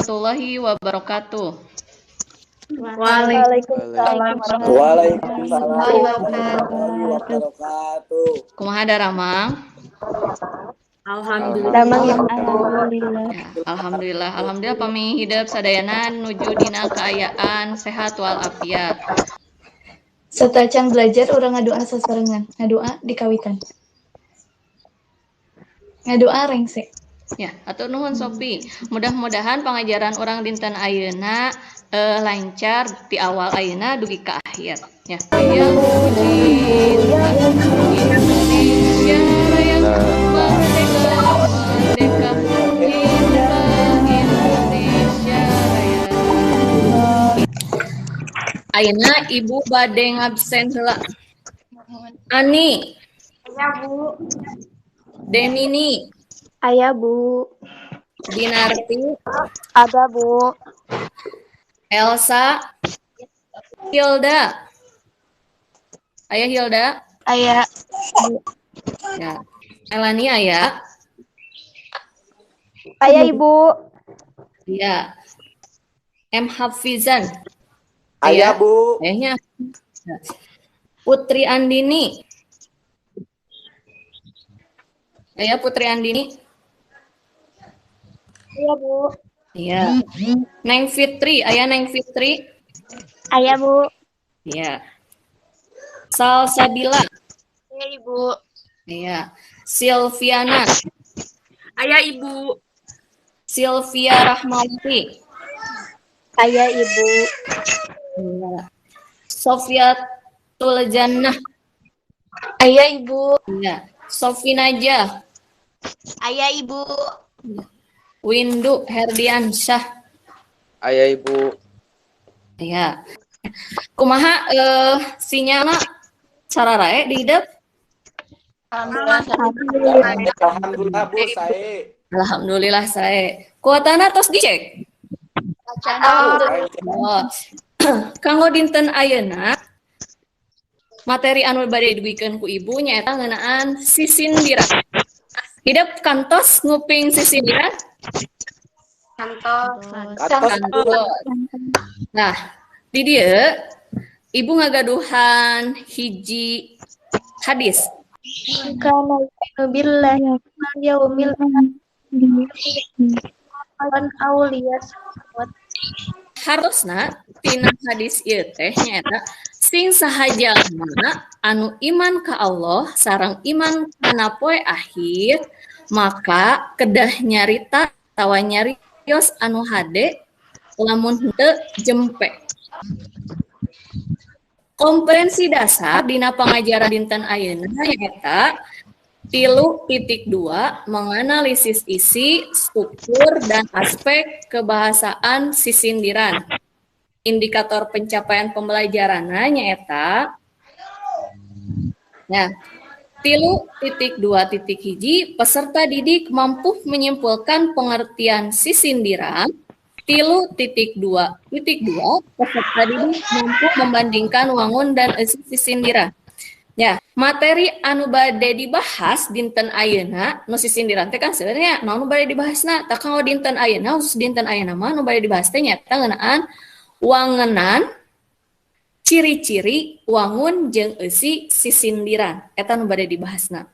warahmatullahi wabarakatuh. Waalaikumsalam warahmatullahi wabarakatuh. Kumaha daramang? Alhamdulillah. Ya, alhamdulillah. Alhamdulillah pami hidep sadayana nuju dina kaayaan sehat walafiat. Satacan belajar urang ngadoa sasarengan, ngadoa di kawitan. Ngadoa rengse. Ya, atur nuhun Sopi. Mudah-mudahan pangajaran urang dinten ayeuna lancar di awal ayeuna dugi ka akhir. Ya. Indonesia Raya, merdeka, merdeka, cinta Indonesia Raya. Ayeuna ibu bade ngabsen heula. Ani. Aya, Bu. Demini. Aya, Bu. Dinarti. Ada, Bu. Elsa. Hilda. Aya Hilda. Aya. Ya. Elani aya. Aya, Ibu. Ya. M Hafizan. Aya, Bu. Ayahnya. Putri Andini. Aya Putri Andini. Iya, Bu. Iya. Neng Fitri, aya Neng Fitri. Aya, Bu. Iya. Salsabila. Iya, Ibu. Iya. Silviana. Aya, Ibu. Silvia Rahmawati. Aya, Ibu. Iya. Sofia Tuljannah. Aya, Ibu. Iya. Sofi Najah. Aya, Ibu. Windu Herdiansyah. Aya, Ibu. Iya. Kumaha sinyalna sararae di hidep? Alhamdulillah. Alhamdulillah, Bu, sae. Alhamdulillah sae. Kuotana tos dicek? Oh. Kanggo dinten ayeuna materi anu bade didugikeun ku ibu nyaeta ngeunaan sisindiran. Hidep kantos nguping sisindiran? Kantos. Kantos. Nah, di dieu ibu ngagaduhan hiji hadis. Kana billahi wal yaumil akhir. Harusna tina hadis ieu teh nyaeta sing saha jalma anu iman ka Allah sareng iman kana poe akhir maka kedah nyarita atawa nyarios anu hade lamun henteu jempe. Kompetensi dasar dina pangajaran dinten ayeuna nyaeta 3.2 menganalisis isi, struktur, dan aspek kebahasaan sisindiran. Indikator pencapaian pembelajaranna nyaeta nah 3.2.1 peserta didik mampu menyimpulkan pengertian sisindiran. 3.2.2 peserta didik mampu membandingkan wangun dan eusi sisindiran. Ya, materi anu bade dibahas dinten ayeuna nu sisindiran teh kan sebenarnya naon nu bade dibahasna tah kanggo dinten ayeuna khusus dinten ayeuna mah nu bade dibahas teh nyaeta ngeunaan wangenan, ciri-ciri wangun jeung eusi sisindiran eta nu bade dibahasna.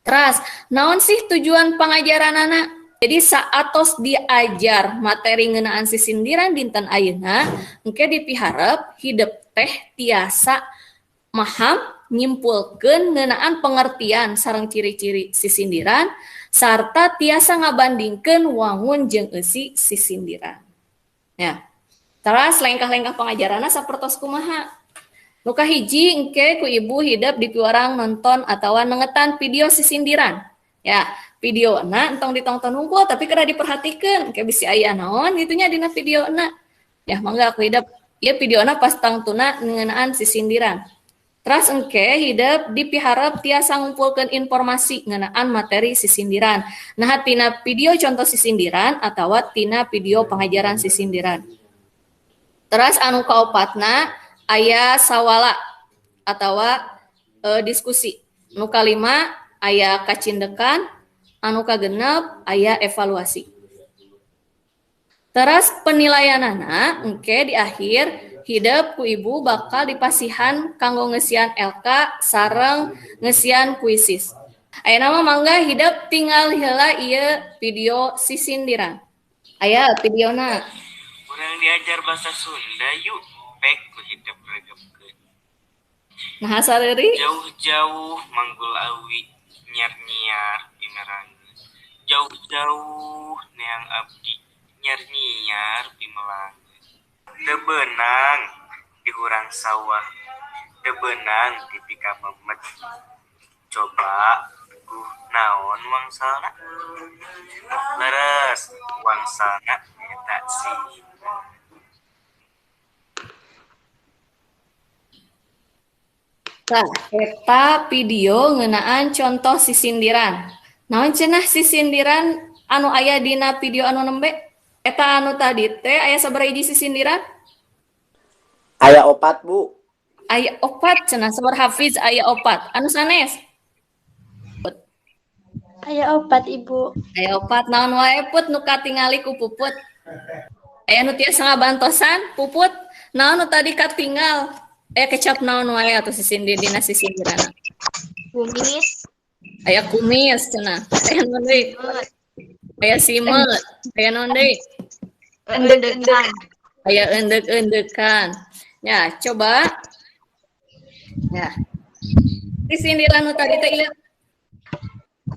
Teras, naon sih tujuan pangajaranana? Jadi saatos diajar materi ngeunaan sisindiran dinten ayeuna engke dipiharep hidep teh tiasa maham nyimpulkeun ngeunaan pengertian sareng ciri-ciri sisindiran sarta tiasa ngabandingkeun wangun jeung eusi sisindiran. Ya. Teras lengkah-lengkah pangajaranna sapertos kumaha? Nu kahiji engke ku ibu hidep dipiwarang nonton atawa nengetan video sisindiran. Ya, videona entong ditongton hungkul tapi kedah diperhatikeun engke bisi aya naon kitu nya dina videona. Ya, mangga ku hidep ieu videona pas tangtuna ngeunaan sisindiran. Teras engke hidep dipiharep tiasa ngumpulkeun informasi ngeunaan materi sisindiran. Nah, tina video contoh sisindiran atawa tina video pangajaran sisindiran. Teras anu kaopatna aya sawala atawa diskusi. Nu kalima aya kacindekan, anu kagenep aya evaluasi. Teras penilaianana engke di akhir hidep ku ibu bakal dipasihan kanggo ngesian LK sareng ngesian kuisis. Ayeuna mah mangga hidep tinggal heula ieu video sisindiran. Aya videona. Urang diajar bahasa Sunda yuk, pek ku hidep regepkeun. Nah, sareuri jauh-jauh manggul awi nyiar-nyiar pimerangeun. Jauh-jauh neang abdi nyiar-nyiar pimelangeun. Teu beunang di hurang sawah, teu beunang dipikamemet. Coba teguh naon wangsalna? Leres wangsalna eta simeut. Tah, eta video ngeunaan contoh sisindiran. Naon cenah sisindiran anu aya dina video anu nembe? Eta anu tadi teh aya sabaraha hiji sisindiran? Aya 4, Bu. Aya 4 cenah, sabar Hafiz aya 4. Anu sanes? Aya 4, Ibu. Aya 4 naon wae Put nu katingali ku Puput? Aya nu tiasa ngabantosan Puput? Naon nu tadi katingal? Aya kecap naon wae atuh sisindir dina sisindiranna? Kumis. Aya kumis cenah. Aya naon deui? Aya simeut. Aya naon deui? Endek-endekan. Aya endek-endekan. Ya, coba. Ya. Sisindiran nu tadi teh ieu.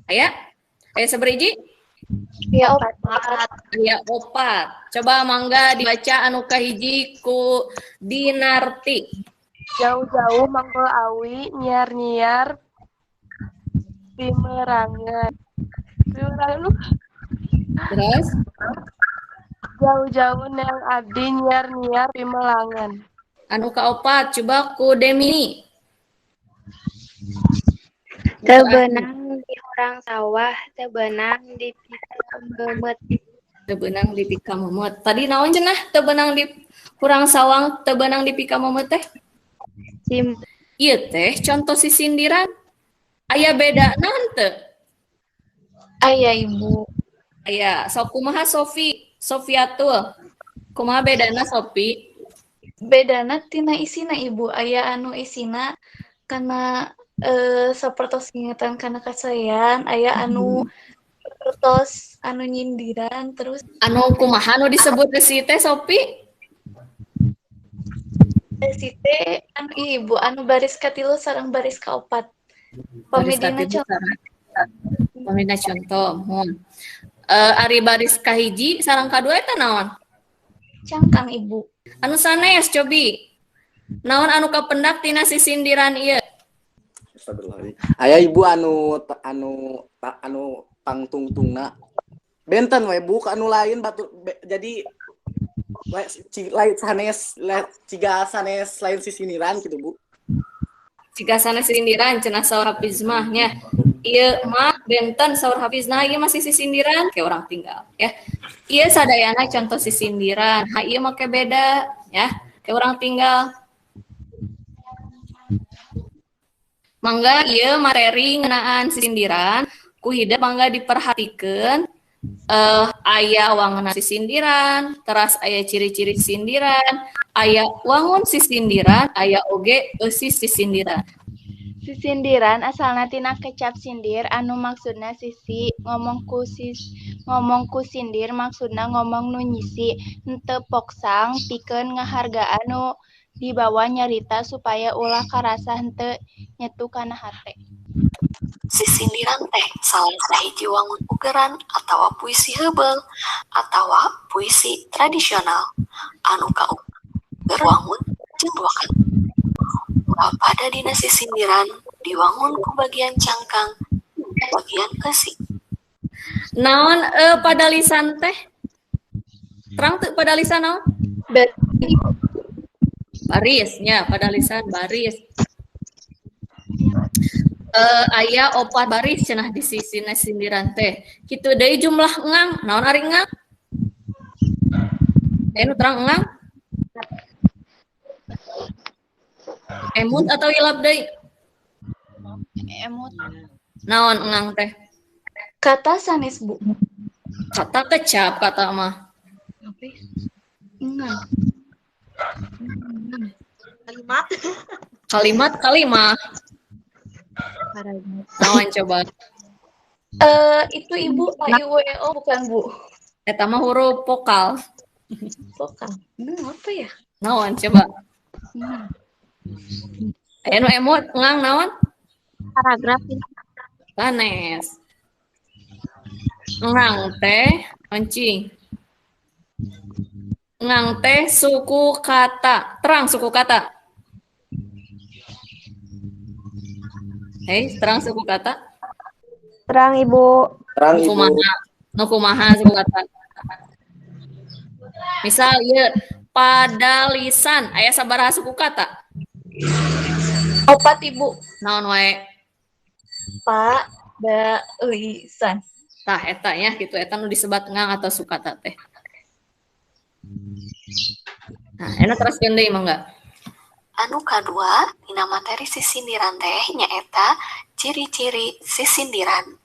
Aya? Aya sabaraha hiji? Aya 4. Aya 4. Coba mangga dibaca anu kahiji ku Dinarti. Jauh-jauh manggul awi nyiar-nyiar pimerangeun. Pimerangeun. Terus? Jauh-jauh neang abdi nyiar-nyiar pimelangeun. Anu kaopat coba ku Demi. Teu beunang di hurang sawah, teu beunang di pikamemet. Teu beunang di pikamemet. Tadi naon cenah teu beunang di hurang sawang, teu beunang di pikamemet teh? Ieu teh contoh sisindiran. Aya bedana henteu? Aya, Ibu. Aya, sok kumaha Sofi? Sofiatul. Kumaha bedana Sofi? Bedana tina isina, Ibu. Aya anu isina kana sapertos ngingetan kana kasaean, aya anu sapertos anu nyindiran, terus anu kumaha anu disebut si teh Sofi? Si teh anu Ibu anu baris katilu sareng baris kaopat. Pamedina contoh. Pamedina contoh, mun. Ari baris kahiji sareng kadua eta naon? Cangkang, Ibu. Anu sanes cobi. Naon anu kapendak tina sisindiran ieu? Aya Ibu anu anu anu pangtungtungna. Benten we Bu ka anu lain batur jadi lain sanes ciga sanes lain sisindiran gitu Bu. Ciga sanes sisindiran cenah saur Hafiz mah nya. Ieu mah benten saur Hafiz nah ieu masih sisindiran kayak orang tinggal ya. Ieu sadayana contoh sisindiran. Ha ieu mah beda ya, kayak orang tinggal. Mangga ieu materi ngeunaan sisindiran ku hidep mangga diperhatikeun aya wangunan sisindiran, teras aya ciri-ciri sisindiran, aya wangun sisindiran, aya oge eusi sisindiran. Sisindiran asalna tina kecap sindir anu maksudna sisi, ngomong ku sindir maksudna ngomong nu nyisi, henteu poksang pikeun ngahargaan nu dibawa nyarita supaya ulah karasa henteu nyetu kana hate. Sisindiran teh salah sahiji wangun ugeran atawa puisi heubeul atawa puisi tradisional anu kauger wangun jeung ruwakan. Pada dina sisindiran diwangun ku bagian cangkang, bagian eusi. Naon padalisan teh? Terang teu padalisan naon? Baris nya, padalisan baris. Aya 4 baris cenah di sisina sindiran teh. Kitu deui jumlah engang, naon ari engang? Nu terang engang? Emut atau ilap deui? Emut. Naon engang teh? Kata sanes, Bu. Kata kecap kata mah. Apa ya? Enggak. Kalimat. Kalimat kalimah. Naon coba? Itu Ibu A I U E O bukan Bu? Eta mah huruf vokal. Vokal. Apa ya? Naon coba? Aya nu emot ngang naon? Paragraf. Sanes. Ngang teh oncing. Ngang teh suku kata. Terang suku kata. Hei, terang suku kata. Terang Ibu. Terang Ibu. Kumaha? Nu kumaha suku kata? Misal ieu pada lisan aya sabaraha suku kata? 4 Ibu. Naon wae? Pa da lisan. Tah eta nya kitu eta nu disebat ngang atau suku kata teh. Nah, enak teruskeun deui mangga. Anu kadua dina materi sisindiran teh nyaeta ciri-ciri sisindiran.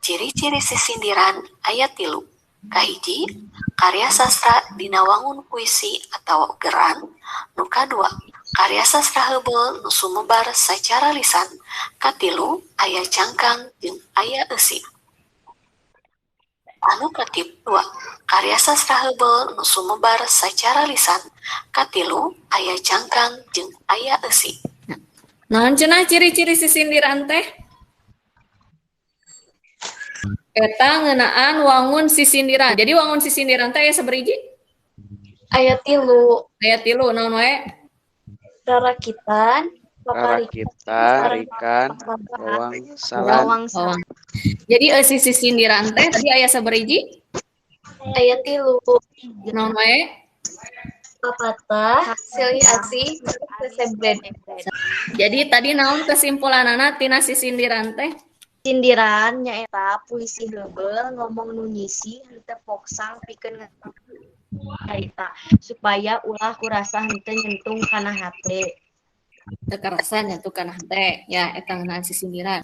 Ciri-ciri sisindiran aya 3. Kahiji, karya sastra dina wangun puisi atawa ugeran. Nu kadua, karya sastra heubeul nu sumebar sacara lisan. Katilu, aya cangkang jeung aya eusi. Anu katilu, karya sastra heubeul nu sumebar sacara lisan. Katilu, aya cangkang jeung aya eusi. Naon cenah ciri-ciri sisindiran teh? Eta ngeunaan wangun sisindiran. Jadi wangun sisindiran teh aya sabariji? Aya 3. Aya 3 naon wae? Rarakitan, Rarakitan, rikan, wawangsalan. Wawang. Jadi eusi sisindiran teh tadi aya sabariji? Aya 3. Naon wae? Papatah, silih asih, sesebret. Jadi tadi naon kesimpulanana tina sisindiran teh? Sindiran nyaeta puisi heubeul ngomong nu nyisi henteu poksang pikeun harita supaya ulah kurasa henteu nyentung kana hate. Teu karasa nyentuh kana hate ya eta ngeunaan sisindiran.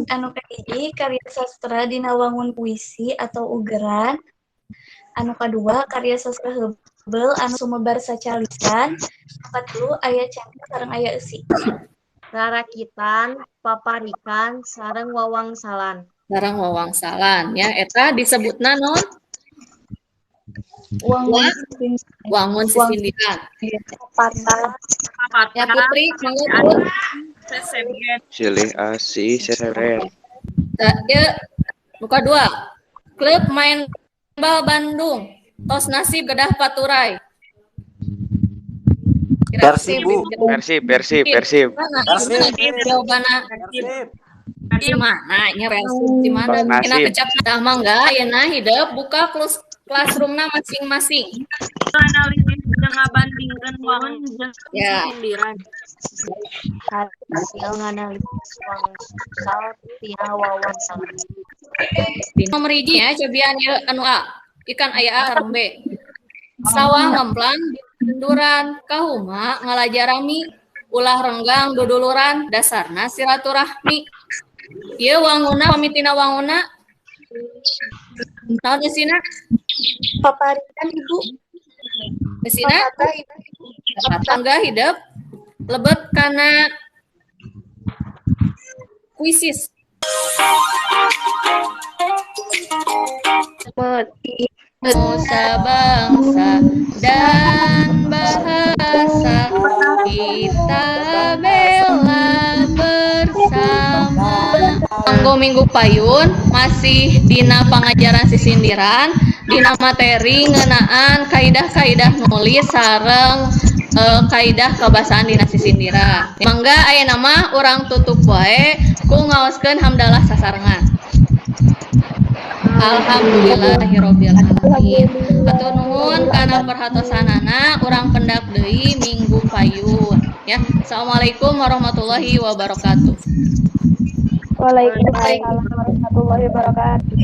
Anu kahiji karya sastra dina wangun puisi atau ugeran. Anu kadua karya sastra heubeul anu sumebar sacara lisan. Anu katilu aya cangkang sareng aya eusi. Rarakitan, paparikan, sareng wawangsalan. Sareng wawangsalan ya eta disebutna naon? Wangun sisindiran. Papatah. Ya Putri, mangga Put. Silih asih sesebret. Ieu muka 2. Klub main bal Bandung. Tos nasib gedah paturai. Persib, Bu. Persib, Persib, Persib. Persib. Jawabanna di mana nya Persib di mana? Kena kecap tah mangga ayeuna hidep buka classroom-na masing-masing. Analisis jeung ngabandingkeun wangun jeung sisindiran. Hasil nganalisis wangsal tina wawangsalan. Nomor 1 ya cobian ieu anu A. Ikan aya A sareng B. Sawah ngemplang benduran kahuma ngalajarami ulah renggang duduluran dasarna silaturahmi. Ieu wanguna pamitina wanguna naon eusina? Paparikan Ibu. Eusina? Tangga hidep lebet kana kuisis. Nusa bangsa dan bahasa kita bela bersama. Manggo minggu payun masih dina pangajaran sisindiran dina materi ngeunaan kaidah-kaidah nulis sareng kaidah kabasaan dina sisindiran. Mangga aya nama urang tutup wae ku ngaoskeun hamdalah sasarengan. Alhamdulillahirabbil alamin. Hatur nuhun kana perhatosanana urang pendak deui minggu payun ya. Assalamualaikum warahmatullahi wabarakatuh. Waalaikumsalam warahmatullahi wabarakatuh.